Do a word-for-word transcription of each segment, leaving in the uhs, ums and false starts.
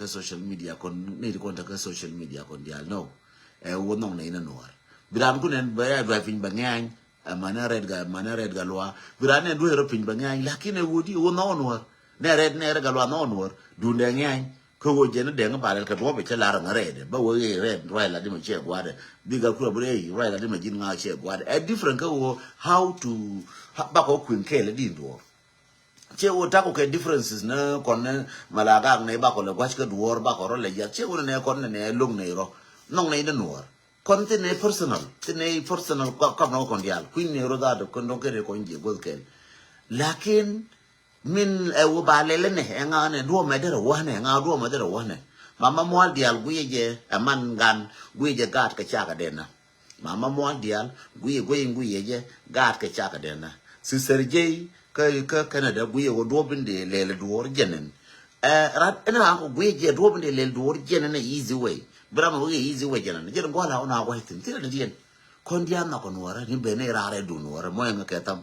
kä social media kɔn, nɛy ti kɔn te kä social media kɔn diaal, no. Ɛ wä nhɔŋ nɛy ni nuɔɔr. Bi raan kun ɛn bɛ ya duay piny bɛ ŋɛny. Ɛ man ɛ rɛt ga, man ɛ rɛt ga lua. Bi raan ɛn duay rɔ piny bɛ ŋɛny, lakin ɛ wä di wä nhɔŋ nuɔɔr. Nɛ rɛt nɛ rɛt ga lua nhɔŋ nuɔɔr. Dundɛ ŋɛny. Kä wä jɛn dɛŋ ba rɛt kɛ duɔp cɛ lar ŋa rɛt. Ba wä ɣee rɛt ruay la di ma cɛ gua̱dɛ. Bi ga kura bi rɛy ruay la di ma ji̱n ŋa cɛ gua̱dɛ. Ɛ different kä wä how to, ha-, bakɔ kui̱n kɛɛl di duɔɔr. Cɛ wä takɔ kɛ differences ni kɔn ni malagak ni bakɔ lɛ gua̱c kä duɔɔr bakɔ rɔ lɛ yath. Cɛ wä ni nɛ kɔn ni nɛ loŋ ni rɔ. Nhɔŋ ni ni nuɔɔr. Kɔn thin ni personal. Thin ni personal kɔp nɔ kɔn diaal. Kui̱n ni rɔ dhat kɔn dɔŋ kɛ ni kɔn jiɛ guäth kɛɛl. Lakin min ɛ wä ba lɛlɛ nɛ, ɛ ŋa nɛ duɔmɛ derɛ wä nɛ, ɛ ŋa duɔmɛ derɛ wä nɛ. Mama mual diaal guiyɛ jɛ, ɛ man gan guiyɛ jɛ gaat kɛ cakɛ dɛn na. Mama mual diaal guiyɛ, guiyɛ, guiyɛ jɛ gaat kɛ cakɛ dɛn na. Sister J kä, kä Canada guiyɛ wä duɔp in dee lɛlɛ duɔr jɛnɛn. Ɛ rat ɛn ran kɔ guiyɛ jɛ duɔp in dee lɛlɛ duɔr jɛnɛn ɛ easy way. Bi ram wä easy way jɛnɛn. Jɛn guala wä na guay thin, thin ni diɛn. Kɔn diaal nhɔk kɛ nuɔrɛ, ni ben ni raar ɛ dun nuɔrɛ, mɔ ɛŋ kɛ tham.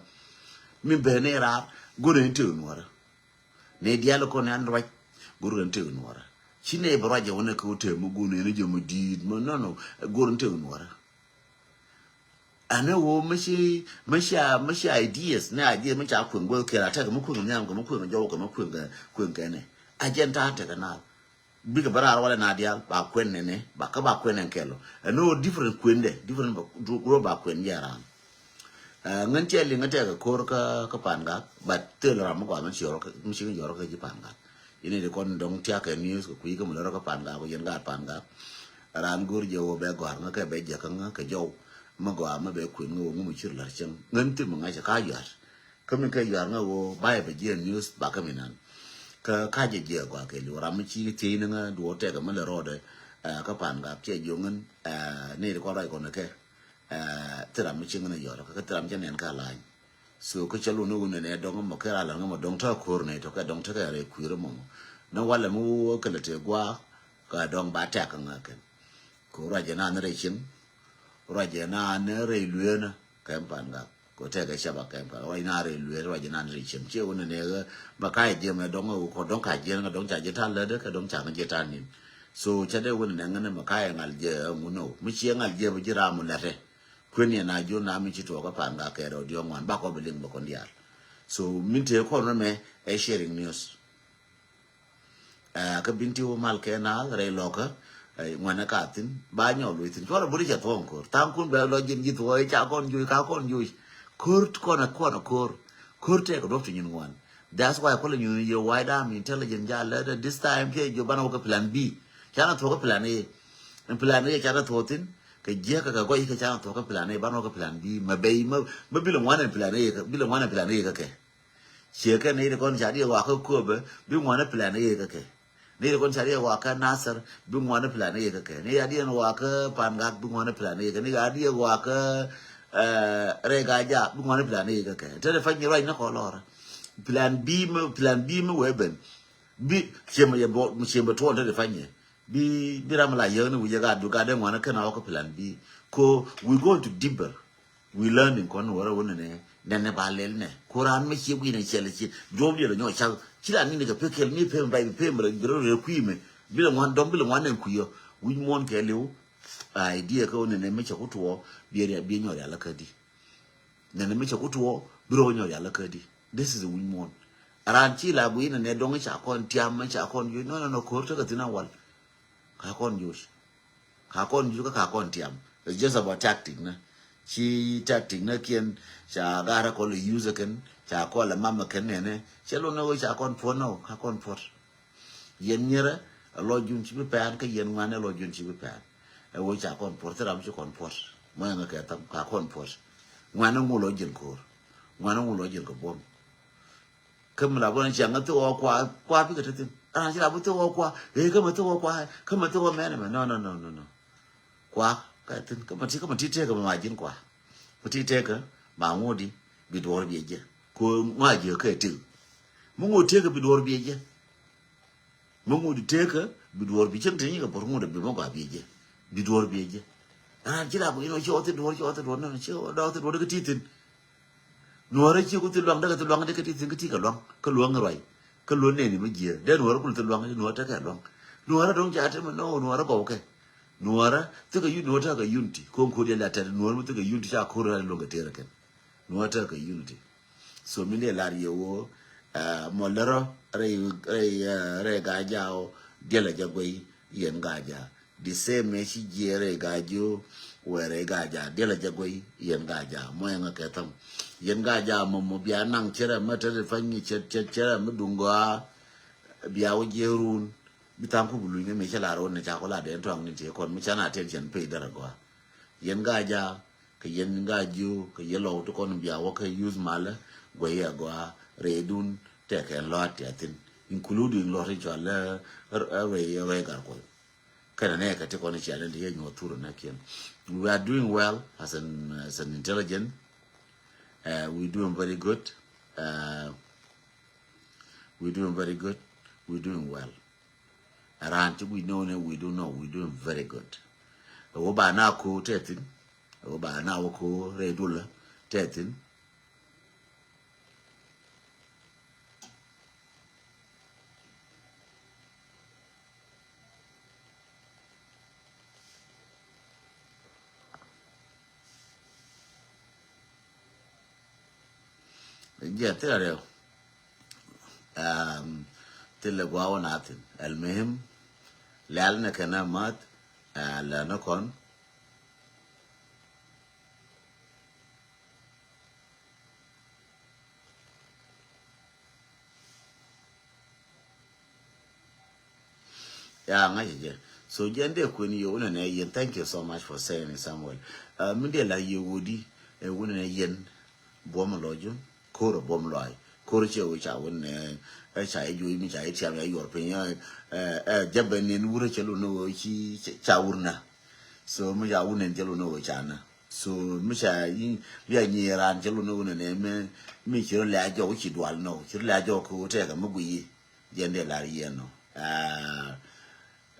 Mi ben ni raar, go̱r ni tëë nuɔrɛ. Ni diaal kɔn ni an ruac, go̱r ni tëë nuɔrɛ. Ci ni bɛ ruac jɛ wä ni kɛ wä tëë mi go̱r ni ni jɛ mi di̱i̱t, mi nɔnɔ, go̱r ni tëë nuɔrɛ. Ɛn ni wä mi ci, mi ci a, mi ci ideas, ni ideas mi ca kueŋ guäth kɛɛl a tekɛ mi kueŋ nhiam kɛ mi kueŋ jɔw kɛ mi kueŋ kɛ, kueŋ kɛ ni. A jɛn ta̱a̱ tekɛ naath. Bikɛ bä raar walɛ na diaal ba kuɛn nɛnɛ ba kä ba kuɛn ɛn kɛl ɔ. Ɛn ɣöö different kuendɛ, different ba, du-, group ba kuɛn jɛ raan. Ɛ, ŋän cɛ liŋ ɛ tɛkɛ ko̱r kä, kä Pangak, but thil ram mi gɔaa mi ci yɔrɔ kä, mi ci yɔrɔ kä ji̱ Pangak. Ini di kɔn dɔŋ tiak kɛ news kɛ kui̱ kä mi lɔrɔ kä Pangak kɛ yɛn gaat Pangak. Raan go̱r jɛ wä bɛ gɔ̱a̱r ŋä kɛ bɛ jɛ kä ŋä kɛ jɔw. Mi gɔaa mi bɛ kuɛn ŋä wä ŋä mi cir la̱r cäŋ. Ŋän thim mi ŋa̱c ɛ ka yua̱r. Kä min kɛ yua̱r ŋä ɣöö ba yɛ bɛ jiɛn news ba kä min an. Kä ka jɛ jiɛ gɔaa kɛ liw ram mi ci thiec ni ŋä duɔ̱ɔ̱r tɛkɛ mi lɛ rɔɔdɛ. Ɛ, kä Pangak cɛ jiɔŋ in, ɛ, ni ri kɔn ruac kɔn kɛ. Ɛ, thi ram mi ci ŋä ni yɔr kä thi ram cɛ nɛn ka lany. So kä cɛ lun ni wun nɛn ɛ dɔŋ mɔ kɛ ra lɛn ŋä mɔ dɔŋ tɛ ko̱r nɛ tɔ kɛ dɔŋ tɛ kɛ rɛ kui̱r mɔ mɔ. Ni walɛ mi wä kɛ lɛ tɛ gɔaa. Kä dɔŋ ba tɛk kä ŋä kɛn. Kɛ ruac jɛ nan rɛ cieŋ. Ruac jɛ nan rɛ lueena. Kɛm Pangak. Kɛ tɛkɛ cɛ ba kɛm Pangak. Ruac nan rɛ lueena, ruac jɛ nan rɛ cieŋ. Ciɛ wun nɛ ɣä ba ka jɛ mɛ dɔŋ ɣä kɔ dɔŋ ka jɛ ŋä dɔŋ ca jɛ ta lät kɛ dɔŋ ca ŋä jɛ ta nin. So cɛ dee wun nɛ ŋä nɛ mɛ ka jɛ ŋal jɛ ŋun ɔ. Mi ciɛ ŋal jɛ bɛ ji̱ ram mu lɛtɛ. Kuën yɛ na jiɔ na mi ci tuɔɔk kä Pangak kɛ rɔ diɔŋ wan. Bakɔ bi liŋ bɛ kɔn diaal. So min tëë kɔn mɛ ɛ sharing news. Ɛ, kä bin ti wä mal kɛ naath rɛy lɔkä, ɛ, ŋuɛnɛ ka thi̱n ba nyɔk luc thi̱n cuɔrɛ buri cɛ thuɔ̱ŋ ko̱r tha̱a̱ŋ kun bɛ lɔ ji̱n ji̱ thuɔ̱ɔ̱c ca kɔn juc ka kɔn juc. Ko̱r kɔn ɛ kɔn ɛ ko̱r. Ko̱r tɛk ɛ duɔ̱p ti nyin ŋuan. That's why kɔlɛ nyuun yɛ White Army intelligence ja lɛ dɛ this time kɛ jiɔ banɛ wä kɛ plan B. Canɛ thuɔ̱k kɛ plan A. Plan A canɛ thuɔ̱k thi̱n kɛ jiäk kɛ kɛ gɔc kɛ canɛ thuɔ̱k kɛ plan A banɛ wä kɛ plan B mɛ bɛy mɛ bilɛ ŋuan ɛ plan A kɛ bilɛ ŋuan ɛ plan A kɛ kɛ. Ciɛ kɛ ni ri kɔn ca diɛ wakä Köpɛ bi ŋuanɛ plan iɛ kɛ kɛ. Ni ri kɔn ca diɛ wakä Nasir bi ŋuanɛ plan iɛ kɛ kɛ. Ni ca diɛ wakä Pangak bi ŋuanɛ plan iɛ kɛ. Ni ca diɛ wakä, eh, Rɛy Gaja bi ŋuanɛ plan iɛ kɛ kɛ. Te ri fany ruac ni kɔ lɔr. Plan B mi, plan B mi wee ben. Bi ciɛ mi yɛ bɔ, ciɛ mi tuɔn te ri fany yɛ. Bi, bi ram la yäk ni wi̱cɛ gat du gat dee ŋuanɛ kɛn a wä kä plan B. Ko we going to deeper. We learning kɔn wärä wä nɛnɛ nɛnɛ ba lɛl nɛ. Ko ran mɛ cie gui̱n ɛ cɛl cie duɔ̱p diɛ lɛ nyɔ cak ci la ni ni kɛ pek kɛl mi pem bay bi pem rɛ bi rɛ kui̱ mɛ. Bi lɛ ŋuan dɔm bi lɛ ŋuan nɛn kui̱ yɔ wi̱c muɔ̱n kɛ liw. Idea kä wä nɛnɛ mɛ cɛ ku tuɔ bi rɛ bi nyɔ rial kä di. Nɛnɛ mi cɛ ku tuɔɔ bi rɔ nyɔ rial kä di. This is a wi̱c muɔ̱n. Ran ci la gui̱n nɛ dɔŋ ca kɔn tiam ca kɔn yoc nɔ nɔ nɔ ko̱r tekɛ thin a wal. Ka kɔn yoc. Ka kɔn yoc kä ka kɔn tiam. It's just about tactic nɛ. Ci tactic nɛ kiɛn ca garɛ kɔl use kɛn ca kɔl ɛ mamɛ kɛn nɛnɛ. Cɛ lon nɛ wee ca kɔn puɔt nɔ ka kɔn puɔt. Yɛn nyierɛ ɛ lɔ jun ci bi pɛn kä yɛn ŋuan ɛ lɔ jun ci bi pɛn. Ɛ wee ca kɔn puɔt thi ram ci kɔn puɔt. Mɔ yɛn kɛ tham ka kɔn puɔt. Ŋuan ɛ ŋu lɔ jin ko̱r. Ŋuan ɛ ŋu lɔ jin kɛ buɔm. Kä mi la bä ni ciaŋ kä thok ɔ kua kua pikɛ te thin. Ran ci la bä thok ɔ kua ee kä ma thok ɔ kua kä ma thok ɔ mɛn mɛ no no no no no. Kua kä thin kä ma ti kä ma ti tekɛ ma jin kua. Ma ti tekɛ ma ŋu di bi duɔr bi jɛ ko ŋu a jɛ kä tik. Ma ŋu tekɛ bi duɔr bi jɛ. Mɛ ŋut tekä bi duɔr bi cieŋ te nyikɛ bor ŋut bi mɛ gɔaa bi jɛ. Bi duɔr bi jɛ. Ran ci la ku inɔ ci ɔ thi duɔr ci ɔ thi duɔr nɔ ci ɔ dɔk thi duɔr dee kä ti thin. Nuɔrɛ ci ku thi luaŋ dee kä thi luaŋ dee kä ti thin kä ti kɛ luaŋ kä luaŋ ruac. Kä luaŋ nɛni mɛ jiɛ dee nuɔrɛ kul thi luaŋ nuɔrɛ tekɛ luaŋ. Nuɔrä dɔ̱ŋ ca te mi nɔ nuɔrä gɔw kɛ. Nuɔrä thikɛ unity, nuɔrä tekɛ unity. Ko̱ŋ ko̱r yɛ la tɛt nuɔrä mi thikɛ unity ca ko̱r rɛl luɔ̱ŋ kɛ tɛr kɛn. Nuɔrä tekɛ unity. So mi ni lar yɛ woo, ah, mɔ lärä rɛy, rɛy, ah, rɛy Gaa Jaak diɛl a jɛ guɛy yɛn Gaa Jaak. The same mɛ ci jiɛ rɛy Gaa Jiök wɛ rɛy Gaa Jaak diɛl a jɛ guɛy yɛn Gaa Jaak. Mɔ yɛn ŋa kɛ thäm. Yɛn Gaa Jaak mɔ mɔ bia naŋ cɛ rɛ mɛ te ri pany cɛ, cɛ, cɛ rɛ mɛ duŋ gɔaa. Bia wä jiɛ run. Bi tha̱a̱ŋ ku bi luny ni mi cɛ lar wä ni ca ku la dee tuaŋ ni ti kɔn mi can attention pay därä gɔaa. Yɛn Gaa Jaak kɛ yɛn Gaa Jiök kɛ yɛ lɔw ti kɔn bia wä kɛ youth malä guɛy a gɔaa rɛydun tɛkɛ lɔat ti a thin, including lɔt in cɔal rɛy, rɛy Gatkuoth. Kɛnɛ nɛ kɛ ti kɔn cia lɛn ti yɛ nyuɔth thurä nɛ kiɛn. We are doing well as an, as an intelligent. Uh, we doing very good. Uh, we doing very good. We doing well. Raan ti we know ne we do know we doing very good. Ɛ wä ba na ko tɛ thin. Ɛ wä ba na wä ko rɛy dulä tɛ thin. Jɛ thilɛ rɛw. Um, thilɛ gua̱a̱ wä na thin. Al muhim, lɛl ni kɛn a math, uh, lɛ ni kɔn. Ya ŋa̱c jɛ. So jɛn dee kuen yɛ wunɛ nɛ yɛn. Thank you so much for saying it, Samuel. Uh, mi dee la yɛ wudi, ɛ wunɛ nɛ yɛn buɔm lɔju, kor buɔm lɔai. Kor cɛ wä ca wunɛ, ɛ ca yɛ juɔy mi ca yɛ tiam ya yuɔr piny, ɛ, ɛ, ɛ, jabɛ nin wurɛ cɛ lu ni wä ci, ca wur na. So mi ca wunɛ cɛ lu ni wä ca na. So mi ca yi, bia nyi ran cɛ lu ni wunɛ nɛ mi, mi ci rɔ lɛ a jɔk ci dual nɔ, ci rɔ lɛ a jɔk kɛ wä tɛkɛ mi gui yi. Jɛn dee lar yɛn nɔ. Ah,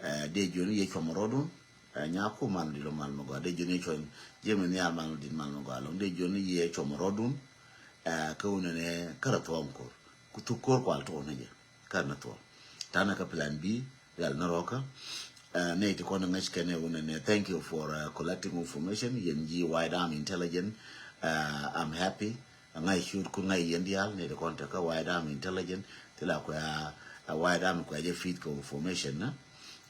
eh, dee jiɔni yɛ cuɔm rɔdun. Eh, nya ku mal di lo mal mi gɔaa. Dee jiɔni yɛ cuɔm. Jɛ mi nhial mal di mal mi gɔaa lo. Dee jiɔni yɛ cuɔm rɔdun. Eh, kä wunɛ nɛ kärɛ thuɔm kor. Ku thuk kor kual tuɔk ni jɛ. Kärɛ ni thuɔm. Tanɛ kä plan B. Rial ni rɔkä. Eh, nɛ ti kɔn ŋäc kɛn ɛ wunɛ nɛ. Thank you for, uh, collecting information. Yɛn ji̱ White Army intelligent. Eh, I'm happy. Ŋa̱c ciöt kun ŋa̱c yɛn diaal ni ti kɔn tekä White Army intelligent. Ti la kuɛ a White Army kuɛ jɛ feed kɛ information na.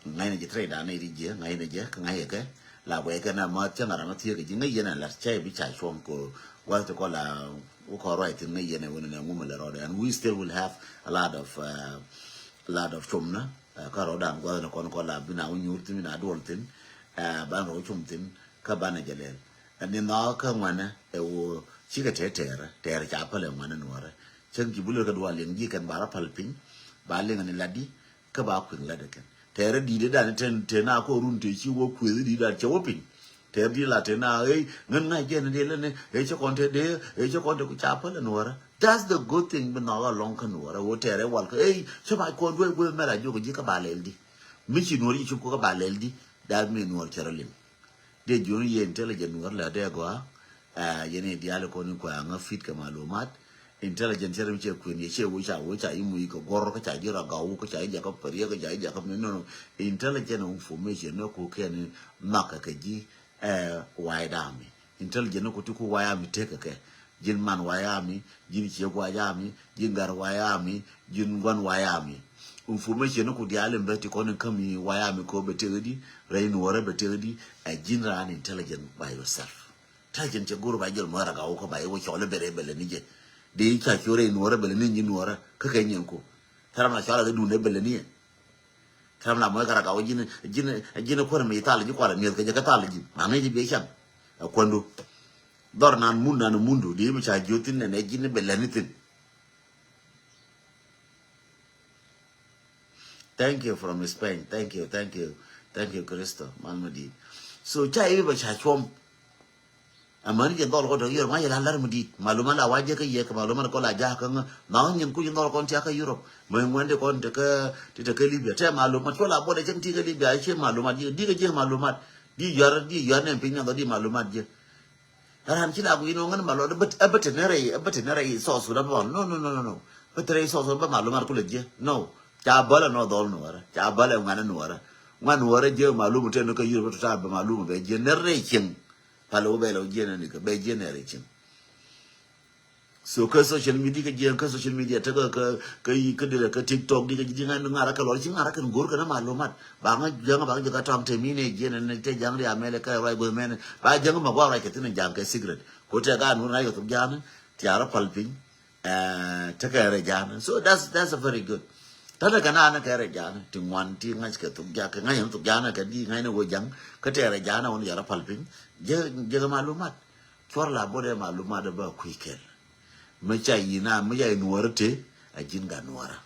Ŋa̱c ni jɛ trade dan ni ti jiɛ ŋa̱c ni jɛ kä ŋa̱c yɛ kɛ la kuɛ kɛ na ma cäŋ aram a thiek kɛ ji̱ ŋa̱c yɛn a lat cɛ bi ca cuɔm kɛ gua̱th ti kɔ la wä kɔ ruac thin ŋa̱c yɛn a wun ni ŋumɛ lɛ rɔɔdɛ. And we still will have a lot of, uh, a lot of com na. Kä rɔɔdan gua̱th ni kɔn kɔ la bi na wä nyuur thin bi na duɔl thin. Ban rɔ wä com thin kä banɛ jɛ lɛl. Ɛn ni nhɔakä ŋuanɛ ɛ ɣöö cikɛ tɛɛr tɛɛrɛ, tɛɛrɛ ca päl ɛ ŋuanɛ nuɔrɛ. Cäŋ ci bi lër kɛ dual liŋ ji̱ kɛn ba rɔ päl piny, ba liŋ ni latdi, kä ba kui̱ŋ latdɛ kɛn. Tɛɛrɛ di̱i̱t ɛ dan tɛn tɛn a kɔ run tëë ci wä kuëth di̱i̱t dan cɛ wä piny. Tɛɛr di̱i̱t la tɛn a ɣey ŋän ŋa̱c jɛn dee lä ni ɣey cä kɔn te dee ɣey cä kɔn te ku ca päl ɛ nuɔrɛ. That's the good thing bi nhɔakä lɔŋ kä nuɔrɛ ɣöö tɛɛrɛ wal kä ɣey cä ba kɔn duee gueth mɛr a jiök ji̱ kä ba lɛl di. Mi ci nuɔr ci cup kä ba lɛl di. That mean nuɔr cɛ rɔ liŋ. Dee jiɔni yɛ intelligent nuɔr lɛ dee gɔaa. Yɛn i̱ diaal ikɔn in kua ŋä fit kɛ malumat. Intelligent cɛ rim cɛ kuën yɛ cɛ wä ca wä ca imuc kɛ guɔr kä ca ji̱ ragaw kä ca i̱ jakä pɛriɛ kä ca i̱ jakä mi nono. Intelligent information ni ku kɛn in makɛ kɛ ji̱ White Army. Intelligent ni ku ti ku White Army tekɛ kɛ. Ji̱n man White Army, ji̱n ciek White Army, ji̱n gat White Army, ji̱n gua̱n White Army. Information ni ku diaal in bɛ ti kɔn in kämi White Army kɔ bɛ tekɛ di, rɛy nuɔrɛ bɛ tekɛ di, ɛ ji̱n raan intelligent by yourself. Intelligent cɛ go̱r ba jɛl mɔr a gaw kɔ ba iwä cɔl bɛ rɛy bɛ lɛ ni jɛ. Dee ca ciö rɛy nuɔrɛ bɛ lɛ ni ji̱ nuɔrɛ kä kɛ nyin ku. Thɛrɛ ma cɔl a kɛ dun ɛ bɛ lɛ ni jɛ. Kɛn la mɔc kɛ rak a wä ji̱n ji̱n ji̱n kuäär mi thal ji̱ kual mi̱eth kɛ jɛ kɛ thal ji̱. Ma ŋäc ji̱ biɛ can. Ɛ kuändu. Dhɔr nan mun nan mundu di mi ca ji̱ thin nɛ nɛ ji̱n bɛ lɛni thin. Thank you from Spain. Thank you, thank you, thank you, Kristo. Man mi di. So ca i̱ bɛ ca cuɔm. Amäni jɛ dhɔl kɔ tɔ Europe ŋa̱c yɛ la lär mi di̱i̱t. Malumat la wa̱c jɛ kä yɛ kɛ malumat kɔ la ja̱a̱k kä ŋä. Ma̱a̱ nyin kuc in dhɔl kɔn tiak kä Europe. Mɛ ŋuɛn ti kɔn ti kä ti te kä Libya. Tɛ malumat cuɔ la buɔt ɛ cäŋ ti kä Libya ɛ cie malumat ji̱. Di̱ kä ji̱ malumat. Di̱ yuar di̱ yuar nɛ piny nɛ dhɔ di̱ malumat ji̱. Ran ci la gui̱n wä ŋän malumat ɛ bä te ni rɛy ɛ bä te ni rɛy South Sudan bä. No, no, no, no, no. Bä te rɛy South Sudan bä malumat kulɛ ji̱. No. Ca bälɛ nɔ dhɔl nuɔrä. Ca bälɛ ŋuanɛ nuɔrä. Ŋuan nuɔrä jiɛ malum tɛ ni kä yur bä tuta bɛ malum bɛ jiɛ nɛ rɛ cieŋ. Pal wä bɛ lɛ wä jiɛ nɛ ni kä bɛ jiɛ nɛ rɛ cieŋ. So kä social media kä jiɛ kä social media tɛ kä kä kä yi kä dirɛ kä TikTok di kä jiɛ ŋa ŋa rɛ kä lɔr ci ŋa rɛ kɛ go̱r kɛ na malumat. Ba ŋa jiɛ ŋa ba ŋa jiɛ ka tɔŋ tɛ mi nɛ jiɛ nɛ tɛ jaŋ ri amɛlɛ kä rɛ go̱r mɛnɛ. Ba jiɛ ŋa ma gua rɛ kɛ thin jaŋ kɛ secret. Ko tɛ ga nu na yɔ thuk jaŋ. Tiarä pal piny. Tekɛ rɛ ja̱a̱n. So that's that's a very good. Tänɛ kɛ naan kɛ rɛ ja̱a̱n ti ŋuan ti ŋa̱c kɛ thuk ja̱a̱n kɛ ŋa̱c thuk ja̱a̱n kɛ di ŋa̱c ni wä ja̱a̱n kä tɛ rɛ ja̱a̱n wä ni yara pal piny. Jɛ jɛ kɛ malumat. Cuɔr la bot ɛ malumat bä kui̱ kɛl. Mä ca yi na mä ca yi nuɔrä te a ji̱n ga nuɔrä.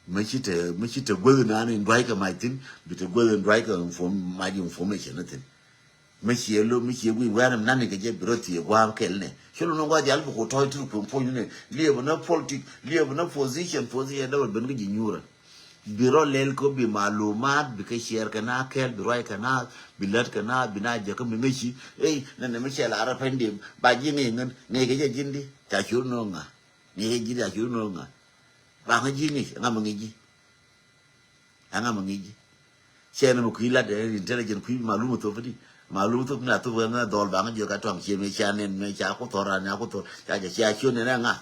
Mä ci te mä ci te guäth naan in dua̱c kɛ mac thin bi te guäth in dua̱c kɛ inform mac information thin. Mi cie lo mi cie guic wɛn mi nani kɛ jɛ bi rɔ thiee gua̱a̱m kɛl nɛ. Ci lo ni gua̱a̱ dial bi ku tɔ̱c ti ruk puɔ̱ny puɔ̱ny ni liep ni politic liep ni position position dee wä ben kä ji̱ nyuurä. Bi rɔ lɛl kä bi malumat bi kɛ share kɛ na kɛl bi ruac kɛ na bi lät kɛ na bi na jɛ kä mi ŋäci. Ey nɛnɛ mi cɛ lar pɛn dim ba ji̱ ŋic ŋän ŋic kɛ jɛ ji̱n di ca cur ni ŋa. Ŋic kɛ ji̱n di ca cur ni ŋa. Ba ŋä ji̱ ŋic ŋa mi ŋic ji̱. Ɛŋa mi ŋi̱ci. Cɛ ni mi kui̱ lat ɛ intelligent kui̱ malum thop di. Malum thop ni a thop ɛŋa dhɔl baŋ jiök a tuaŋ cie mi cia nen mi cia ku thor ani a ku thor. Cia jɛ cia cio nen ɛŋa.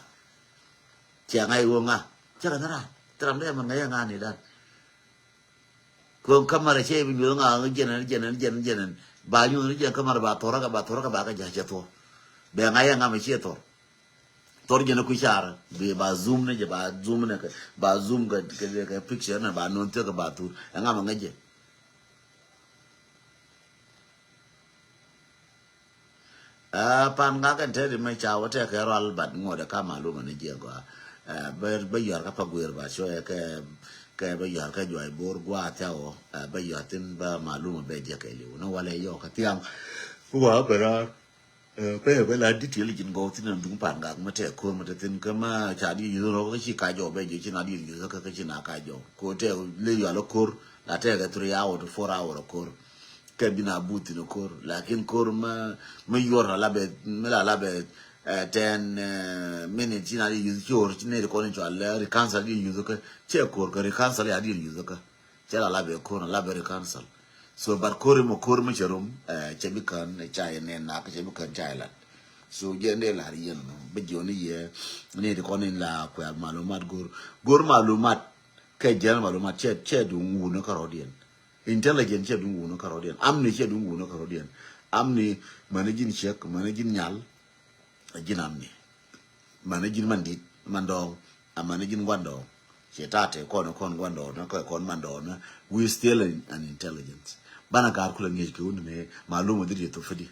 Cia ŋa iwä ŋa. Cɛ kɛ ni ran. Thram dee mɛn ŋa yɛ ŋa ni dan. Kuɔŋ kamara cɛ ibi nyuɔth ŋa ŋa jɛnɛn jɛnɛn jɛnɛn jɛnɛn. Ba nyuɔth ni jɛn kamara ba thor aka ba thor aka ba ka ja̱ cɛ thor. Bɛ ŋa yɛ ŋa mi ciɛ thor. Thor jɛ ni kui̱ car bi ba zoom ni jɛ ba zoom ni kɛ ba zoom kɛ kɛ kɛ picture ni ba no̱o̱ŋ thiek kɛ ba thur ɛŋa mɛ ŋäc jɛ. Aa pan ŋak ɛn tɛt imɛ ca wä tɛkɛ rual bat ŋuɔ̱t ɛ ka malum ɛn jiɛ gɔaa. Aa bä bä yɔ̱r kä pa guer ba cuɛ kɛ kɛ bä yɔ̱r kä juac bor gua̱a̱ thiaw ɔ. Aa bä yɔ̱r thin bä malum ɛ bɛ jiɛ kɛ liw ni walɛ yɔk kä thiaŋ. Wa bä raar. Ɛ, pɛ, pɛ la detail ji̱n gɔw thin an duŋ pan gak ma tɛ ko̱r ma tɛ thin kä ma ca di yuth rɔ kä ci ka jɔ bɛ jɛ ci na di yuth kä kä ci na ka jɔ. Ko tɛ le yɔal ko̱r la tɛ kɛ three hour to four hour ko̱r. Kɛ bi na bu thin ko̱r. Lakin ko̱r ma, ma yuɔr la bɛ, ma la la bɛ, ɛ, ten, ɛ, minute ci na di yuth ci or ci ne di kɔn in cɔal, ɛ, reconcile di yuth kä. Cɛ ko̱r kä reconcile ya di yuth kä. Cɛ la la bɛ ko̱r la bɛ reconcile. So but ko̱r imɔ ko̱r mi cɛ rom, ɛ, cɛ bi kän ca yɛ nɛn nak cɛ bi kän ca yɛ lat. So jɛ ndɛ lar yɛn nɔ bi jiɔni yɛ ni ti kɔn in la kuɛ malumat go̱r go̱r malumat. Kɛ jɛn malumat cɛ cɛ duŋ wun kä rɔdiɛn. Intelligent cɛ duŋ wun kä rɔdiɛn. Amni cɛ duŋ wun kä rɔdiɛn. Amni mani ji̱n cɛk mani ji̱n nyal. A ji̱n amni. Mani ji̱n man dit man dɔɔŋ. A mani ji̱n guan dɔɔŋ. Cɛ tate kɔn kɔn guan dɔɔŋ na kɔn man dɔɔŋ na. We still an, an intelligence. Bana gar kula ŋiec kɛ wun ne malum di di thop fidi.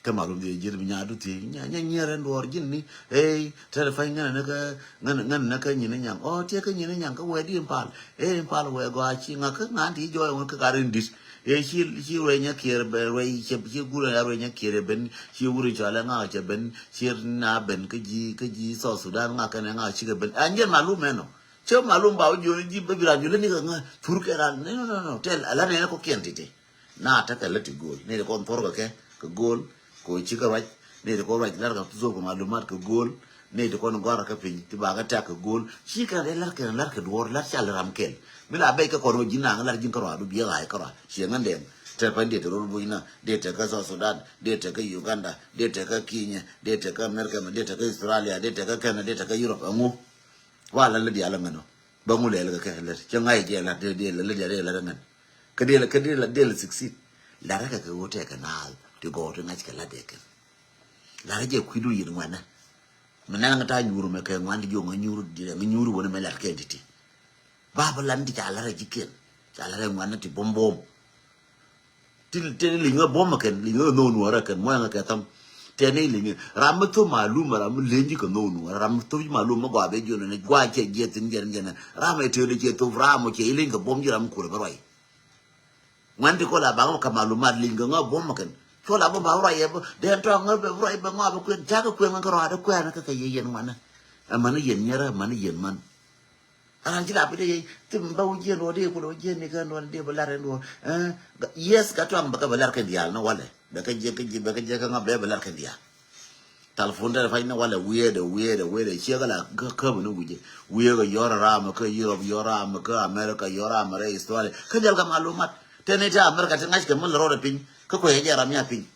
Kä malum di ji̱n bi nya du thi nya nya nyɛrɛ nduɔr ji̱n ni. Ey tɛrɛ fany ŋänɛ ni kä ŋänɛ ŋänɛ ni kä nyini nyaŋ ɔ tiɛ kä nyini nyaŋ kä wɛ di in pal. Ey in pal wɛ gɔaa ci ŋa kä ŋan ti jɔɔy ŋun kä gar in dit. Ɛ ci ci rueny a kiɛr ben rueny ci ci gur a rueny a kiɛr ben ci wuri cɔal ɛ ŋa cɛ ben ci na ben kä ji̱ kä ji̱ South Sudan ŋa kɛn ɛ ŋa cikɛ ben. An jɛn malum ɛnɔ cɛ malum ba wä jiɔni ji̱ bä bi ran jiɔni ni kɛ ŋa thur kɛ ran ni no no no tɛl ala nɛ kɔ kiɛn titi. Na tekɛ lä ti go̱o̱l ni ti kɔn thor kɛ kɛ kɛ go̱o̱l. Ko cikɛ ruac ni ti kɔn ruac lar kɛ thok malumat kɛ go̱o̱l. Ni ti kɔn gɔr kä piny ti ba kä tɛk kɛ go̱o̱l. Ci kɛn dee lar kɛn lar kɛ duɔr lar cal ram kɛl. Mi la bɛc kä kɔn wä ji̱n naŋ lar ji̱n kä rɔa du biɛ ɣa̱c kä rɔa. Ciɛ ŋän dɛŋ tɛ pɛn dee ti rol buc na dee tɛ kä South Sudan dee tɛ kä Uganda dee tɛ kä Kenya dee tɛ kä America dee tɛ kä Australia dee tɛ kä Canada dee tɛ kä Europe ɛŋu. Wa la lä dial ŋän ɔ bä ŋu lɛl kɛ kɛ lät cɛ ŋa̱c jɛ lat dee dee lä lä dial dee lät ŋän. Kä dee lä kä dee lä dee lä succeed. Lat rɛ kɛ kɛ wä tɛ kɛ naath ti gɔw ti ŋa̱c kɛ lat dee kɛn. Lat rɛ jɛ kui̱du yit ŋuɛnɛ. Mi nɛn ŋä ta̱a̱ nyuur mɛ kɛ ŋuan ti jiɔŋ ŋä nyuur ŋä nyuur wänä mɛ lat kɛn ti̱ti̱. Ba bä lan ti ca lat rɛ ji̱ kɛn ca lat rɛ ŋuan ti buɔ̱m buɔ̱m. Ti tɛn li̱ŋ ŋä buɔ̱m kɛn li̱ŋ ŋä nhɔw nuɔrä kɛn muɔ̱ ŋä kɛ tham. Tɛn li̱ŋ ram mi thop malum ram mi leŋ ji̱ kɛ nhɔw nuɔrä ram mi thop ji̱ malum mi gɔaa bɛ jiɔn ni gɔaa cɛ jiɛ thin jɛn jɛn ram ɛ tëël cɛ thop ram cɛ liŋ kɛ buɔ̱m ji̱ ram mi kulɛ bä ruac. Ŋuan ti kɔl a baŋ kä malumat liŋ kɛ ŋä buɔ̱m kɛn. Cɔl a bä ba wä ruac ɛ bä dee tɔŋ ɛ bɛ ruac bɛ ŋɔak bɛ kuɛn cakɛ kuɛn kä rɔadɛ kuɛn kä kɛ yɛ yɛn ŋuanɛ. Ɛ mani yɛn nyɛrɛ ɛ mani yɛn man. Aran ci la bi dee yɛ thim ba wä jiɛn ruɔ dee kulɛ wä jiɛn ni kɛn ruɔ dee bä lar ɛn ruɔ. Yes ka tɔŋ bɛ kɛ bɛ lar kɛn diaal ni walɛ bɛ kɛ jiɛ kɛ jiɛ bɛ kɛ jiɛ kɛ ŋa bɛ bɛ lar kɛn diaal. Telephone te pany ni walɛ wiɛɛdɛ wiɛɛdɛ wiɛɛdɛ ciɛ kɛ la käp ni wi̱cɛ. Wiɛɛkɛ yɔr ram kä Europe, yɔr ram kä America, yɔr ram rɛ Australia. Kä jɛl kɛ malumat. Tɛn i̱ te America ti ŋa̱ckɛ mi lɛ rɔɔdɛ piny. Kä kuɛ jɛ ram ya piny.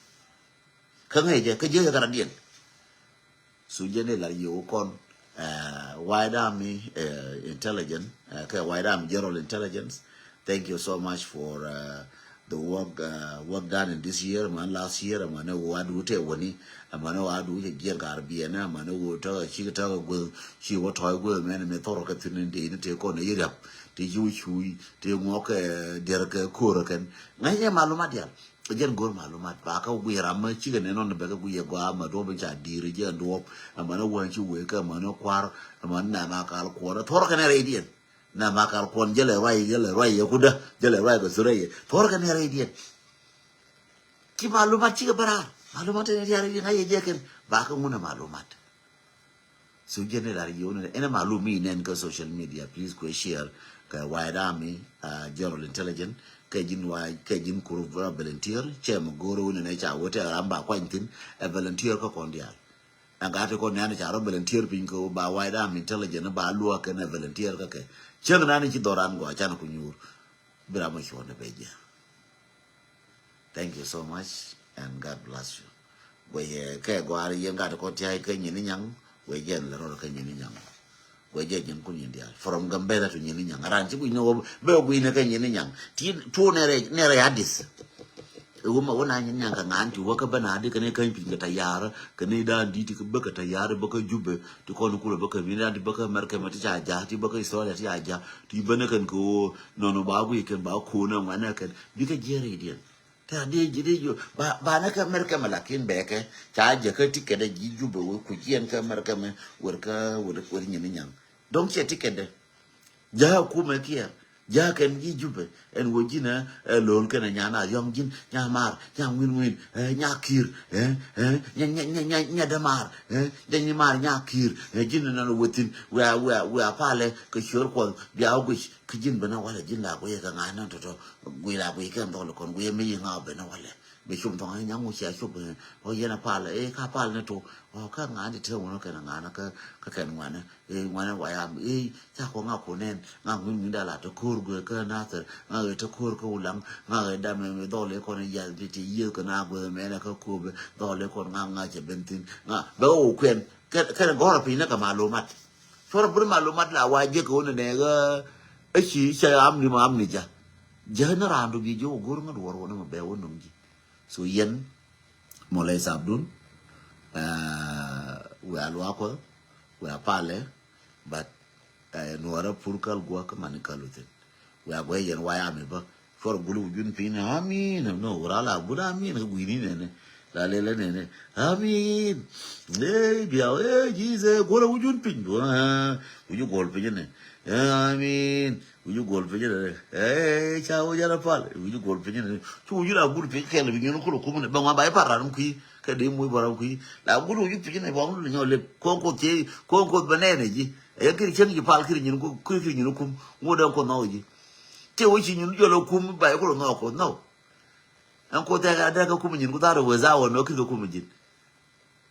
Kä ŋäcɛ kä jiäcä kɛ radiɛn. So jɛn i̱ lar yio̱w kɔn, eh, White Army, eh, intelligence, eh, kɛ White Army General Intelligence. Thank you so much for, eh, the work, eh, work done in this year, man, last year, man, who adu te wani, man, who adu te jiɛn kar biɛn, man, who ta chi ta gwe, chi wa toy gwe, man, mi thoro kɛ thin in de ni te kɔn i rap, te ju chui, te ŋɔ kɛ der kɛ kor kɛn. Ŋäcɛ malumat dial. Jɛn go̱r malumat ba kä guiy ram ma cikɛ nɛn nɔn bɛ kä guiy ɛ gɔaa ma duɔp in ca di̱i̱r jɛ duɔp. Ɛmɛn ɛ wään ci wee kä ɛmɛn ɛ kua̱r ɛmɛn nɛn a kal kuɔr ɛ thuɔr kɛn ɛ rɛy diɛn. Nɛn a kal kuɔn jɛ lɛ ruay jɛ lɛ ruay yɛ kudä jɛ lɛ ruay kɛ thurɛ yɛ thuɔr kɛn ɛ rɛy diɛn. Ci malumat cikɛ bä raar malumat ɛn ɛ diaar yɛ ŋa̱c yɛ jɛ kɛn ba kä ŋun ɛ malumat. So jɛn i̱ lar yio̱w ni ɛn ɛ malum mi nɛn kä social media, please kuɛ share kɛ White Army, uh, General Intelligence kɛ ji̱n wa kɛ ji̱n kur, uh, volunteer. Cɛ mi go̱o̱r wun ɛn ɛ ca wä tɛ ram ba kuany thi̱n ɛ volunteer kä kɔn diaal. Ɛn gat ti kɔn nɛn ca rɔ volunteer piny kɛ wä ba White Army Intelligence ba luäk kɛn ɛ volunteer kä kɛ. Cäŋ nan ci dhɔran gɔaa can ku nyuur. Bi ram a cuɔ̱n ɛ bɛ jɛ. Thank you so much and God bless you. Guɛ yɛ kɛ gɔaar yɛn gat kɔ tiay kɛ nyini nyaŋ. Guɛ jɛn lɛ rɔr kɛ nyini nyaŋ. Guɛ jɛ jɛn kun nyin dial from Gambela to nyini nyaŋ. Ran ci guic ni wä bɛ guic ni kɛ nyini nyaŋ. Ti tuɔ nɛrɛ nɛrɛ ya dis. Wuma wuna nyini nyaŋ kɛ ŋan ti wä kɛ bɛ na di kɛ ni kɛ piny kɛ tayar kɛ ni dan di ti kɛ bɛ kɛ tayar bɛ kɛ Jubɛ ti kɔn kulɛ bɛ kɛ mi dan ti bɛ kɛ America mɛ ti ca ja ti bɛ kɛ Australia ti ca ja ti bɛ ni kɛn kɛ wä nɔnɔ ba guic kɛn ba kɔn ɛ ŋuanɛ kɛn bi kɛ jiɛrɛ idiɛn. Tɛ a dee ji̱ dee ji̱ ba ba nɛ kɛ America mɛ lakin bɛ kɛ ca jɛ kä ticket dɛ ji̱ Jubɛ wä ku jiɛn kä America mɛ wër kä wër wër nyini nyaŋ. Dɔ̱ŋ cɛ ticket dɛ. Ja kumɛ kiɛ ja kɛn ji̱ Jubɛ ɛn wä ji̱n ɛ lo̱l kɛn ɛ nyan a yɔ̱ŋ ji̱n nya maar nya ŋuin ŋuin ɛ nya ki̱i̱r ɛ ɛ nya nya nya nya nya dɛ maar ɛ nya nyi maar nya ki̱i̱r ɛ ji̱n ɛ nɔn wä thi̱n wia wia wia palɛ kɛ ciöör kuɔth bia wä guic. Kä ji̱n ben a walɛ ji̱n la guiyɛ kɛ ŋa̱c ni tɔ̱tɔ̱ guiy la guiy kɛn dhɔl kɔn guiyɛ mi yi ŋa̱c ben a walɛ. Bi cum thɔŋ a nyaŋ wu cia cop ɛ ɔ yɛn a pal ɛ ka pal ni to ɔ kä ŋa̱c ni te wun kɛn ŋa̱c ni kä kɛn ŋuanɛ ɛ ŋuanɛ wa yam ɛ ca kɔ ŋa̱c ko nɛn ŋa̱c ŋuin ŋuin da la te ko̱r guiyɛ kä nathɛr ŋa̱c ɛ te ko̱r kä wulaŋ ŋa̱c ɛ dam ɛ dhɔl ɛ kɔn ɛ yath ti ti yieth kɛ na guiyɛ mɛn ɛ kä ko̱p ɛ dhɔl ɛ kɔn ŋa̱c ŋa̱c cɛ ben thin ŋa̱c bɛ wä kuɛn kɛn kɛn gɔr ɛ piny ni kɛ malumat. Cuɔr bur malumat la wa jek wun ne ga aci ca amni ma amni ja. Ja na randu bi jo gor nga duor wona ma be won num ji. So yen mo le sabdun. Uh, we alwa ko we apale but uh, nuara pur kal gwa ka man kalutin. We agwe yen wa ya mi ba. Cuɔr gulu wujun piny ni amin no wura la gulu amin ka gwini nene. La lele nene amin. Ee bia ee jize gulu wujun piny. Wuju gol piny ne. Amin. Wuju gol piny ne. Ee ca wuja la pal wuju gol piny ne. Cu wuju la gulu piny kɛl bi nyun kulo kumne ba ŋwa ba iparan kui. Kɛ di muc bɔra kui la gulu wuju piny ne ba ŋulu nyɔ lep kon ko tie kon ko ba nene ji. Ee kiri ceng ji pal kiri nyun ko kiri nyun kum. Ŋu den ko nɔ ji. Ti wä ci nyun jɔl ɔ kum ba iku lɔ nhɔk kɔ nhɔk. Ɛn kɔ thɛk a dɛk kä kum nyin ku thar wee za wä nɔ kir kä kum nyin.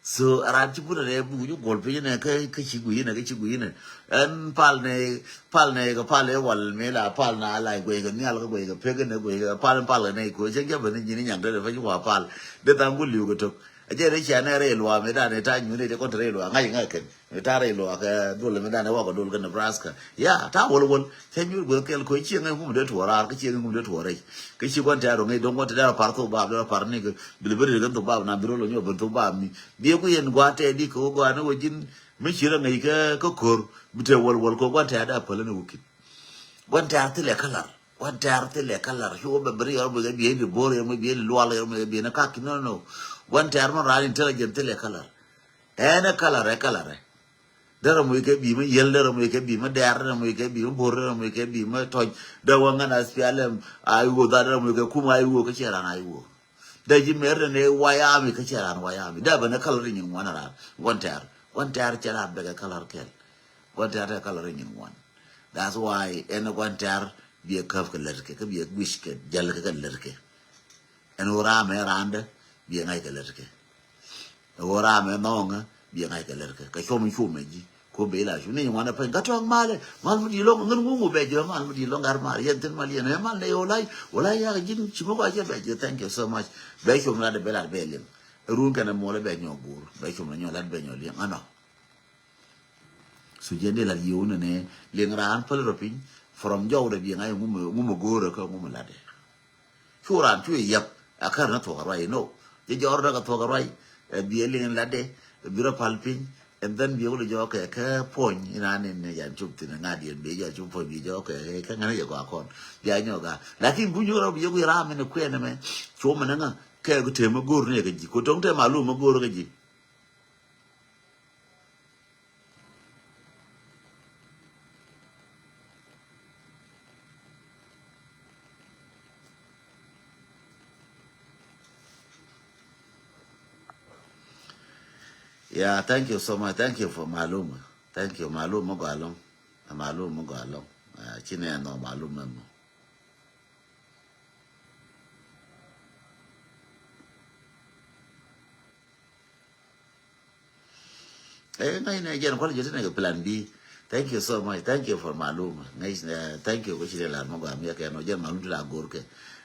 So a ran ci put a rɛ bu ju gol piny nɛ kä kä ci gui nɛ kä ci gui nɛ. Ɛn pal nɛ pal nɛ kä pal ɛ wal mi la pal na la guey kä nial kä guey kä pek nɛ guey kä pal pal nɛ ko cɛ jɛ bɛ ni nyin nyaŋ dɛ dɛ fɛ ci wa pal. Dɛ than gu liu kä tok. A jɛ rɛ cia nɛ rɛ luam mi dan ɛ ta nyun ɛ jɛ kɔn te rɛ luam ŋa̱c ŋa̱c kɛn. Tar iluak dul mi dan wak dul kä Nebraska. Ya ta wol wol. Cɛ nyur guth kɛl ko cieŋ ŋum de tuɔr ar kä cieŋ ŋum de tuɔr rɛy. Kä ci guan tɛr ŋäc dong guan tɛr par thok bab dɛr par ni kä bilibiri kä thok bab na biro lo nyɔ ben thok bab mi. Bie ku yen gua tɛ di ko gua ni wajin mi ci rɛ ŋäc kä kä kor. Bi tɛ wol wol ko guan tɛr da pälä ni wukin. Guan tɛr thilɛ kalar. Guan tɛr thilɛ kalar. Cu wä bɛ beri yɔr mi kɛ bie ni bor yɔr mi bie ni lual yɔr mi kɛ bie ni kaki no no. Guan tɛr mi ran intelligent thilɛ kalar. Ɛn ɛ kalarɛ kalarɛ. Derɛ muc kɛ bi̱i̱ mi yiel derɛ muc kɛ bi̱i̱ mi dɛr derɛ muc kɛ bi̱i̱ mi bo̱r derɛ muc kɛ bi̱i̱ mi tɔc. Dee wä ŋän a spialɛm a iwuo dha derɛ muc kɛ kum a iwuo kä cɛ ran a iwuo. Dee ji̱ mer dee ni wayami kä cɛ ran wayami dee ben ɛ kalar ri nyin ŋuan ran guan tɛr guan tɛr cɛ ran bɛk ɛ kalar kɛl. Guan tɛr tɛ kalar ri nyin ŋuan. That's why ɛn ɛ guan tɛr biɛ käp kɛ lät kɛ kä biɛ guic kɛ jäl kɛ kɛ lät kɛ. Ɛn wä ram ɛ randɛ biɛ ŋa̱c kɛ lät kɛ. Ɛ ɣöö ram ɛ nhɔŋä biɛ ŋa̱ckɛ lɛr kɛ kɛ cuɔm in cuɔm ɛ ji̱. Ko ben la cu ni ŋuan ɛ pɛny kä tɔ̱a̱ŋ mal ɛ mal mi di̱i̱t lɔ̱ŋ ŋän ŋuŋ wä bɛ jɛ mal mi di̱i̱t lɔ̱ŋ gar mal yɛn thin mal yɛn ɛ mal nɛ yɛ wä la̱c wä la̱c yak ji̱n ci mi kɔc cɛ bɛ jɛ. Thank you so much. Bɛ cuɔm lat ɛ bɛ lat bɛ liŋ. Ɛ run kɛn ɛ muɔl ɛ bɛ nyɔk go̱o̱r bɛ cuɔm la nyɔk lat bɛ nyɔk liŋ anɔ. Cu jɛ dee lat yio̱w nɛnɛ liŋ raan päl rɔ piny. From jɔwdɛ biɛ ŋa̱c ŋumɛ go̱o̱rä kä ŋumɛ latdɛ. Cu raan cu yɛ yäp a kär ni thuɔk a ruac inɔ. Jɛ jɔr däk a thuɔk a ruac. Ɛ biɛ liŋ latdɛ. Ɛ bi rɔ pal piny. And then biɛ wulɛ jɔɔkɛ kɛ puɔ̱ny inan in yan cop thin ŋa̱diɛn biɛ jɔɔk cop puɔ̱ny biɛ jɔɔkɛ kɛ ŋän jɛ gɔaa kɔn. Bia nyɔk a lakin bu nyuɔk rɔ biɛ wi̱i̱ raam in kuɛn ɛmɛ. Cu mɛ ni ŋä kɛ ku tëë mɛ go̱o̱r ni kɛ ji̱ ku to̱ŋ tëë malum mɛ go̱o̱r kɛ ji̱. Yeah, thank you so much. Thank you for malum. Thank you. Malum mɔ gɔaa lɔŋ. Malum mɔ gɔaa lɔŋ. Ci nɛ nɔ malum mɛ mɔ. Ɛ ŋa̱c nɛ jɛn kual jɛ ti nɛ kɛ plan B. Thank you so much. Thank you for malum. Ŋa̱c nɛ thank you kɛ ci dee lar mɔ gɔaa mi kɛ nɔ jɛn malum ti la gor kɛ.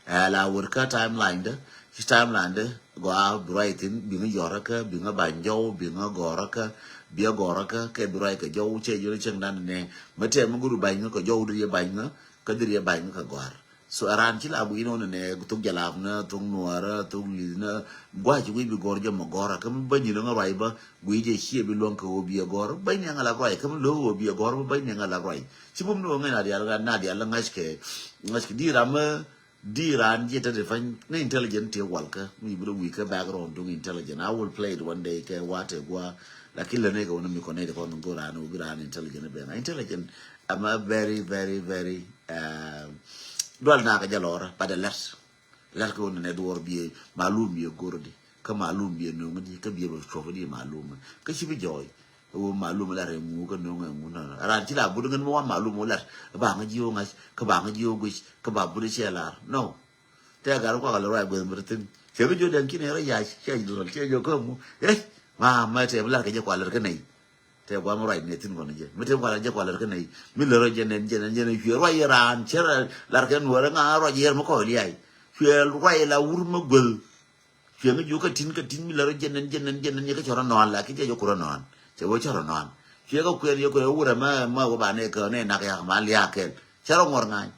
Ɛ la wor kä timeline dä. Ci timeline dä gɔaa bi ruac thin bi ŋä yɔrä kä bi ŋä ba̱ny jɔw bi ŋä gɔrä kä bi ŋä gɔrä kä kɛ bi ruac kɛ jɔw cɛ jɔrä cɛŋ dan nɛ. Mɛ tɛm mi guru ba̱ny ŋä kɛ jɔw diri yɛ ba̱ny ŋä kä diri yɛ ba̱ny ŋä kɛ gɔar. So a raan ci la guic ni wä ni nɛ thok jalap ni thok nuɔɔrä thok li̱th ni gua̱c ci guic bi gɔr jɛ mɔ gɔrä kä mi bäny ni ŋä ruac bä guic jɛ ciɛ bi luäŋ kɛ wä bi ɛ gɔr bäny ni ŋä lap ruac kä mi lo̱k wä bi ɛ gɔr mi bäny ni ŋä lap ruac ci bum ni wä ŋäc na dial ŋa̱c na dial ŋa̱c kɛ ŋa̱c kɛ di ram mi di raan jiɛ te ti pany ni intelligent ti wal kä mi bi rɔ wi̱i̱ kä background duŋ intelligent. I will play it one day kɛ wa te gua lakin lɛ ni kɛ wä ni mi kɔn ni ti kɔn ni go raan wä bi raan intelligent ben intelligent. I'm a very very very Dual na kɛ jɛ lɔrä but a lɛt lɛt kɛ wun nɛ duɔr biɛ malum biɛ gordi kä malum biɛ noŋ di kä biɛ bɛ cuɔp di malum kä ci bi jɔy. Wun malum la rɛ ŋu kä noŋ ŋu na ran ci la bud ŋen mɔ wa malum wun lɛt ba ŋa jiw ŋa kä ba ŋa jiw guic kä ba bud cɛ lar no. Tɛ gar kwa kɛ lɛ ruac gueth mi ri thin cɛ bi jɔ den kin rɛ yac cɛ jɔ kä mu eh ma ma tɛ bi lar kɛ jɛ kwa lar kä nɛy. Tɛ guam ruac nɛ thin kɔn jɛ mi tɛ guam jɛ kualɛr kä nɛy mi lɛ rɔ jɛ nɛn jɛ nɛn jɛ nɛn cuɛ ruac yɛ raan cɛ lar kɛ nuɔrɛ ŋa ruac yɛ mi kɔɔl yai cuɛ ruac la wur mi guel. Cuɛ ŋa jiök kä tin kä tin mi lɛ rɔ jɛ nɛn jɛ nɛn jɛ nɛn yɛ kä cɔrɔ nɔan la ki jɛ jɛ kurɔ nɔan cɛ wee cɔrɔ nɔan cuɛ kä kuɛn yɛ kuɛ wurɛ mɛ mɛ wä ba nɛ kä nɛ nak yak ma liak kɛl cɛ rɔ ŋuɔr ŋany.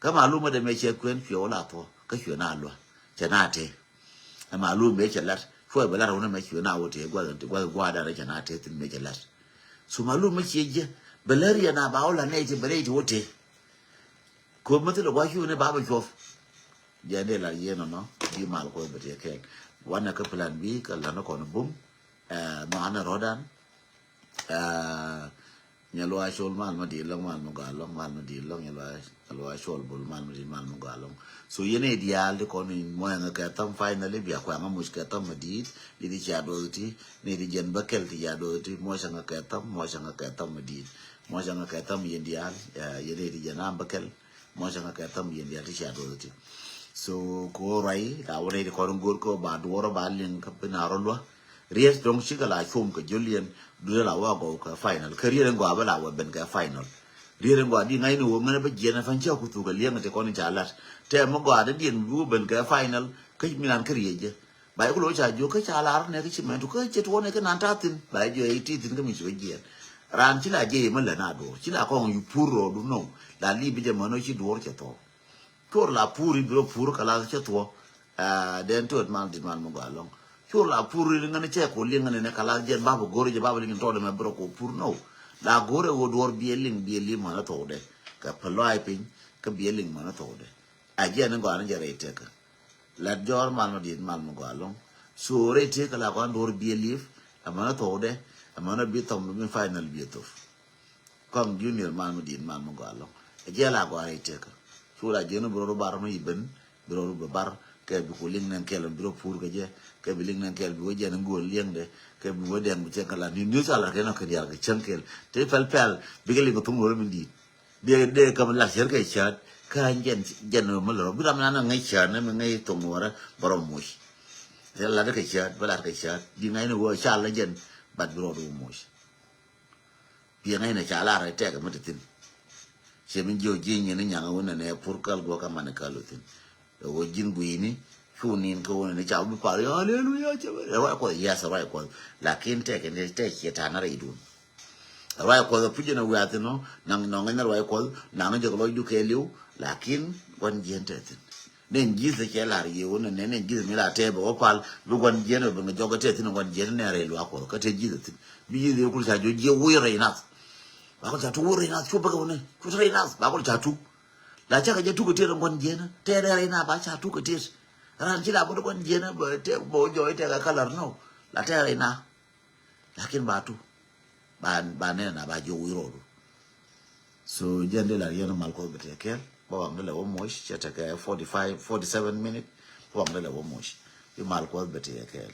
Kä malum ɛ dee mɛ cɛ kuɛn cuɛ wä la thuɔ kä cuɛ na luä cɛ na tee. Ɛ malum mɛ cɛ lat cuɛ bɛ lat wä ni mɛ cuɛ na wä tee guath guath guath dan cɛ na tee thin mɛ cɛ lat. So malum mɛ ciɛ jiɛ bɛ lär yɛ na ba wä la nɛy ti bɛ rɛy ti wä tee. Kop mɛ thilɛ gua̱c cuɛ ni ba bɛ cuɔp. Jɛ ni la yɛ nɔnɔ bi mal kuɛ bɛ tee kɛn wanɛ kä plan bi kä lan kɔn bum. Ɛ nuanɛ rɔdan. Aa, nyɛ luaa col mal ma di̱i̱t lɔŋ mal ma gɔaa lɔŋ mal ma di̱i̱t lɔŋ nyɛ luaa nyɛ luaa col bol mal ma di̱i̱t mal ma gɔaa lɔŋ. So yɛn ɛ diaal ti kɔn in muɔ̱yɛ ŋä kɛ thäm finally bia kuɛŋä muc kɛ thäm ma di̱i̱t ni ti cia duɔth ti ni ti jɛn bä kɛl ti cia duɔth ti muɔcä ŋä kɛ thäm muɔcä ŋä kɛ thäm ma di̱i̱t muɔcä ŋä kɛ thäm yɛn diaal. Aa, yɛn ɛ ti jɛn am bä kɛl muɔcä ŋä kɛ thäm yɛn diaal ti cia duɔth ti. So ko ruac la wä ni ti kɔn in go̱o̱r ko ba duɔrɔ ba liŋ kä pin a rɔ luä. Riet dɔŋ cikɛ la cuɔm kɛ joliɛn dudɛ la wä gɔw kɛ final kä riet in gɔaa bä la wä ben kɛ final. Riet in gɔaa di ŋa̱cni wä mɛn bä jiɛn ɛ fan cia ku thuk kɛ liɛŋ ti kɔn in ca lat tɛ mɛ gɔaa di diɛn bi wä ben kɛ final kä mi nan kä riet jɛ. Ba iku lo ca jiök kä ca lar nɛ kä ci mɛn tu kä cɛ tuɔn ɛ kä nan ta thin ba jiɔ ɛ ti thin kä mi ci bä jiɛn. Ran ci la jiɛ mɛ lɛ na duɔr ci la kɔŋ yu pur rɔ du nɔŋ la li bi jɛ mɛn ɔ ci duɔr cɛ thɔɔ. Cuɔr la pur in bi rɔ pur kɛ la cɛ thuɔ. Aa, den tuɔt mal dit mal mi gɔaa lɔŋ. Cur la pur in ŋäni cɛ ko liŋ ŋäni ni kɛ la jɛn bapɛ go̱r jɛ bapɛ liŋ tɔt mɛ bi rɔ ko pur no. La go̱r ɛ wä duɔr biɛ liŋ biɛ liŋ mänä thokdɛ kɛ pɛ lɔac piny kä biɛ liŋ mänä thokdɛ. A jɛn in gɔaa ni jɛ rɛy tɛkä. Lat jɔr mal mi dit mal mi gɔaa lɔŋ. So rɛy tɛkä la kɔn duɔr biɛ liŋ ɛ mänä thokdɛ ɛ mänä bi thɔm mi final biɛ thop. Kɔm junior man mi di̱i̱t man mi gɔaa lɔŋ. Ɛ jiɛl a gɔaa rɛy tëkä. Cu la jiɛn bi rɔ bar mi iben bi rɔ bi bar kɛ bi ku liŋ nɛn kɛl bi rɔ pur kɛ jɛ kɛ bi liŋ nɛn kɛl bi wä jiɛn in guɔl liɛŋdɛ kɛ bi wä dɛn bi cɛ kɛ la ni ni ca la kɛ nɔ kɛ dial kɛ cäŋ kɛl. Te pɛl pɛl bikɛ liŋ kɛ thuŋ wä rɔ mi di̱i̱t. Dee dee kɛ mi la cär kɛ cäät kä jɛn jɛn mi lɔ bi ram nan ŋäc cäät nɛ mi ŋäc thuŋ wä rɔ bä rɔ muc. Thil lat kɛ cäät bä lat kɛ cäät bi ŋa̱cni wä cal ni jɛn. Bat bi rɔɔd wä moc. Bi ŋa̱cni ca lar tɛk mi ti thin. Cɛ mi jiö ji̱ nyin ni nyaŋ wun ni nɛ pur käl guɔ kä mani käl wä thin. Wä ji̱n guini cu nin kä wun ni ca bi pal yɔ haleluya cɛ bä ruac kuɔth. Yes ruac kuɔth. Lakin tɛk ni tɛk ciɛ ta̱a̱ na rɛy dun. Ruac kuɔth a puc ɛn a wiath inɔ naŋ nɔŋ ɛn ruac kuɔth naŋ ni jɛ kɛ lɔcdu kɛɛliw. Lakin gua̱n jiɛn tɛ thin. Nen ji̱th cɛ lar yiew ni nɛ nen ji̱th mi la tɛɛ bɛ wä pal bi gua̱n jiɛn bɛ ŋɛ jɔk tɛ thin gua̱n jiɛn nɛ rɛy luaak kuɔth kä tɛ ji̱th thin. Bi ji̱th yiew kul ca jiɔ jiɛ wuc rɛy nath. Ba kul ca tu wuc rɛy nath cu bäkɛ wä ni cu rɛy nath ba kul ca tu. La cakɛ jɛ tu kɛ tɛt gua̱n jiɛn tɛ rɛy nath ba ca tu kɛ tɛt. Ran ci la bä gua̱n jiɛn bɛ tɛ bɛ wä jɔɔc tɛ kɛ kalar nɔ. La tɛ rɛy nath. Lakin ba tu ba ba nɛn na ba jiɔ wi̱i̱ rɔɔdu. So jɛn di la yɛn mal kuɔth bɛ tɛ kɛl ba waŋ di la wä moc cɛ tɛ kɛ forty five forty seven minute. Ba waŋ di la wä moc bi mal kuɔth bɛ tɛ kɛl.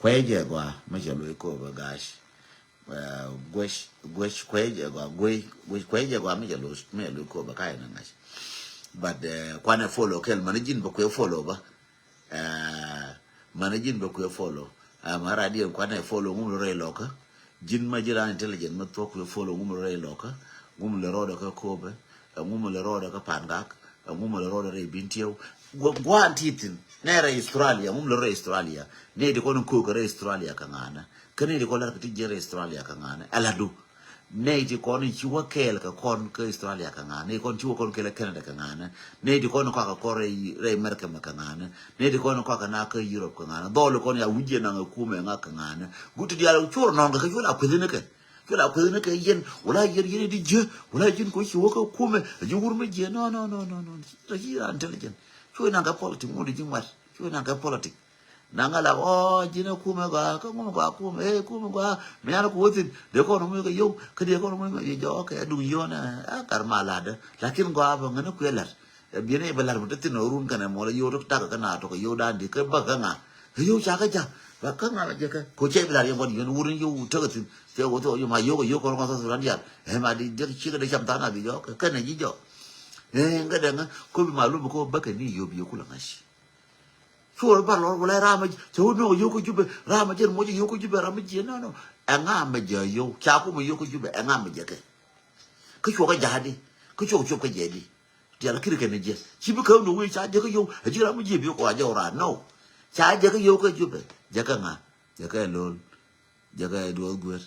Kuɛ jɛ gua mɛ cɛ loy ko bɛ gash. Guec guec kuec jɛ gua guec guec kuec jɛ gua mi jɛ lo mi jɛ lo ko ba kai na ngac. But kuanɛ follow kel mani jin ba kuɛ follow ba. Mani jin ba kuɛ follow. Ma radio kuanɛ follow ŋum lo rɛ loka. Jin ma jiran intelligent ma thok kuɛ follow ŋum lo rɛ loka. Ŋum lo roda ka kobe. Ŋum lo roda ka pangak. Ŋum lo roda rɛ bintiw. Guan titin ne rɛ Australia ŋum lo rɛ Australia. Ne di kɔn ko ka rɛ Australia ka ngana. Kä nɛy ti kɔn lar kɛ ti jiɛn rɛy Australia kɛ ŋa̱nɛ ɛ la̱tdu. Nɛy ti kɔn ci wä kɛɛl kɛ kɔn kä Australia kɛ ŋa̱nɛ nɛy kɔn ci wä kɔn kɛɛl ɛ Canada kɛ ŋa̱nɛ. Nɛy ti kɔn kɔakɛ kɔn rɛy America mɛ kɛ ŋa̱nɛ. Nɛy ti kɔn kɔakɛ na kä Europe kɛ ŋa̱nɛ dhɔl kɔn ya wi̱c yɛ naŋ ɛ kumɛ ŋa̱ kɛ ŋa̱nɛ. Guti diaal cor nɔŋ kɛ kɛ cuɔl a kuethni kɛ cuɔl a kuethni kɛ yɛn wala yɛn yɛn di jiɛ wala yɛn kɔ ci wä kɛ kumɛ a ji̱ wur mi jiɛ nɔ nɔ nɔ nɔ nɔ. Ci ran intelligent cuɔ naŋ kɛ politic ŋun di ji̱ ŋuat cuɔ naŋ kɛ politic. Naŋ a lak ɔ ji̱n ɛ kumɛ gɔaa kä ŋumɛ gɔaa kumɛ ɛ kumɛ gɔaa. Mi an ku wä thi̱n dee kɔn ŋumɛ kɛ yio̱w kä dee kɔn ŋumɛ yio̱w jɔɔk kɛ duŋ yio̱w nɛ. A kar ma latdä lakin gɔaa bä ŋän ɛ kuɛ la̱t. Ɛ biɛn ɛ bä la̱t mi te thi̱n ɛ run kɛnɛ muɔl ɛ yio̱w tek tak kä na tɔk ɛ yio̱w dan di kä bä kä ŋa. Ɛ yio̱w ca kä ja̱ bä kä ŋa bä jɛ kɛ ko cɛ bi la̱t yɛ ŋuɔ̱t yio̱w wur ni yio̱w tek ɛ thi̱n. Cɛ wä thok yio̱w ma yio̱w kɛ yio̱w kɔn ŋuɔ̱t thok suran diaal. Ɛ ma di jek cikɛ dee cam tha̱a̱ŋ a bi jɔɔk kɛ kɛnɛ ji̱ jɔɔk. Ɛ ŋä dee ŋä ko bi ma lum ko bä kɛ ni yio̱w bi yio̱w kulɛ ŋa̱c. Cuɔr ba lɔr wala ram cɛ wä nɔk yio̱w kä Jubɛ ram jɛn mɔc yio̱w kä Jubɛ ram jiɛ nɔ nɔ. Ɛŋa mɛ jɛ yio̱w ca kumɛ yio̱w kä Jubɛ ɛŋa mɛ jɛ kɛ. Kä cuɔk kä ja̱a̱di kä cuɔk cuɔp kä jɛ di. Dial kiri kɛ ni jɛ ci bi käm ni wi̱i̱ ca jɛ kä yio̱w ɛ ji̱ ram jiɛ bi kɔ a jɛ wä ran nɔ. Ca jɛ kä yio̱w kä Jubɛ jɛ kä ŋa jɛ kä lo̱l. Jɛ kä duɔth guer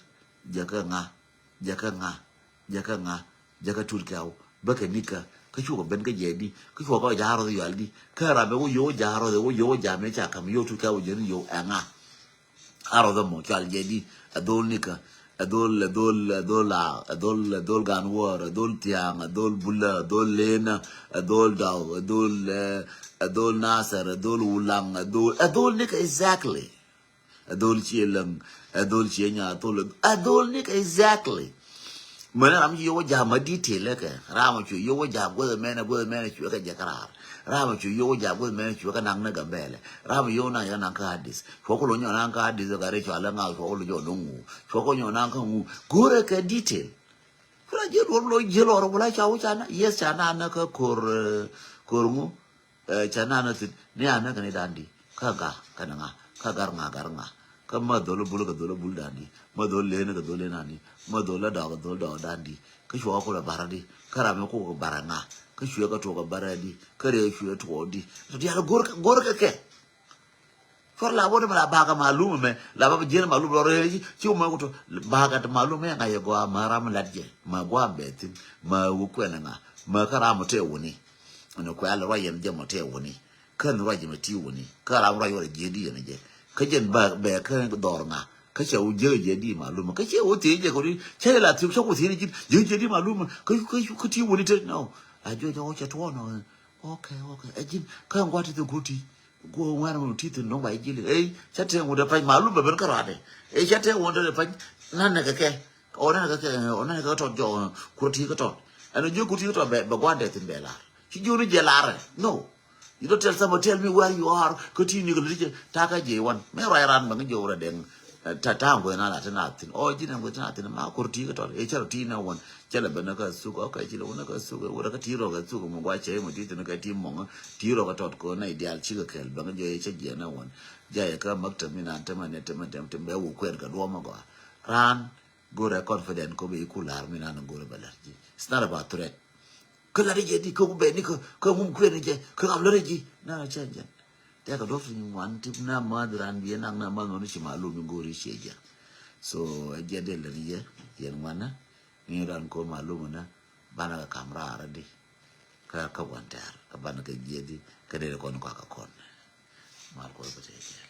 jɛ kä ŋa jɛ kä ŋa jɛ kä ŋa. Jɛ kä tut kɛw bä kɛ nikä kä cukɛ ben kä jɛ di kä cukɛ bä ja̱a̱ rɔth yual di kä ram bɛ wä yo̱o̱ ja̱a̱ rɔth wä yo̱o̱ ja̱a̱ mi ca ka̱m yo̱o̱ tut kɛw jɛ ni yo̱o̱ ɛŋa. A rɔth ɛmɔ cual jɛ di ɛ dhol nikä ɛ dhol ɛ dhol ɛ dhol la ɛ dhol ɛ dhol gan wäär ɛ dhol thiaŋ ɛ dhol bulä ɛ dhol lenä ɛ dhol daw ɛ dhol ɛ dhol nasɛr ɛ dhol wulaŋ ɛ dhol ɛ dhol nikä exactly. Ɛ dhol cie läŋ ɛ dhol cie nya thol ɛ dhol nikä exactly. Mɛn ram ci yowä ja̱a̱ ma detail ɛ kɛ ram cu yowä ja̱a̱ guäth mɛn ɛ guäth mɛn ɛ cuɛ kɛ jɛ kä raar. Ram cu yowä ja̱a̱ guäth mɛn ɛ cuɛ kɛ naŋ ni Gambɛlɛ. Ram yowä naŋ yɛ naŋ kä Addis cuɔ kɛ lo nyɔ naŋ kä Addis ɛ kä ri cua lɛ ŋa̱ cuɔ kɛ lo jɔ ni ŋu cuɔ kɛ nyɔ naŋ kä ŋu. Go̱rɛ kɛ detail. Kula jiɛ duɔr lo jiɛ lɔr wala ca wä ca na yes ca na na kä kor kor ŋu. Ca na na thin ni a na kani dan di ka ga kani ŋa ka gar ŋa gar ŋa. Ka ma dhol bul ka dhol bul dan di ma dhol len ka dhol len ani ma dhol la dog dhol dog dan di. Ka chwa ko la bara di ka rame ko ka bara ŋa ka chwa ka to ka bara di ka re chwa to di. To di ala gor gor ka ke. Cor la bot mɛ la baka malum mɛ la ba jiɛn malum lɔ rɛ ci mɛ kuto baka malum mɛ ŋa yɛ gɔa ma ram lat jɛ ma gɔa bɛ thin ma wu kuɛn ŋa ma ka ram tɛ wuni. Ɛn kuɛ al rɔ yɛn jɛ mɔ tɛ wuni kɛn rɔ jɛ mɛ ti wuni ka ram rɔ yɔrɛ jiɛ di yɛn jɛ ka jɛn ba bɛ kɛn dɔr ŋa ka cɛ wu jiɛ jɛ di malum ka cɛ wu ti jɛ kori cɛ la ti cɛ ku ti ni jin jiɛ jɛ di malum ka ka ti wuni tɛ nɔ. A jɔ jɔ cɛ tuɔ nɔ. Ok ok ɛ jin ka ŋuati ti guti. Guɔ ŋuɛ̈r ŋun ti thin nɔŋ ba i̱ ji̱l ëë cä tëë ŋun dee pa̱ny malum bɛ ben kä ruaadɛ. Ëë cä tëë ŋun dee pa̱ny nan nɛ kɛ kɛ. Ɔ nan nɛ kɛ kɛ ɔ nan nɛ kɛ tɔt jɔ. Kurɛ ti kä tɔt ɛn jiök kurɛ ti kä tɔt bɛ gua̱n dee thin bɛ lar ci jiök ni jɛ lar. No. You don't tell someone tell me where you are kä ti ni kɛ lät jɛ takä jɛ wan mɛ ruac ran bɛ ŋä jiök rɛ dɛŋ. Ta ta ŋuɛ na la ti na thin. Ɔ ji̱n ŋuɛ ti na thin ma kor ti kɛ tɔt. Ɛ cɛ rɔ ti na wan. Cɛ lɛ bɛ na ka thuk. Ɔ kɛ ci lɛ wun na ka thuk. Wun na ka ti rɔ ka thuk. Mɔ gua cɛ mɔ ti thin ka ti mɔŋ. Ti rɔ ka tɔt kɔ na idial ci kɛ kɛl bɛ ŋa jɔ yɛ cɛ jiɛ na wan. Ja yɛ ka maktab mi na tɛmɛ ni tɛmɛ tɛmɛ tɛmɛ bɛ wä kuɛn ka duɔmɔ gɔa. Ran. Go̱rɛ confident ko bɛ iku lar mi na ni go̱rɛ bɛ lar ji. It's not about threat. Kä lat jɛ di kä ku bɛ ni kä kä ŋum kuɛn jɛ kä ŋam lar ji. Na na cɛ jɛ. Tɛ ka dɔf ni wan tip na ma dran bi na na ma nɔni ci malum ni go̱ri ci jɛ. So ɛ jɛ de lar jɛ yɛn wana. Ni ran ko malum na bana ka kam rara di. Kä kä wan tɛr kä bana ka jɛ di kä de kɔn kɔ ka kɔn. Mal kɔ bɛ tɛ jɛ.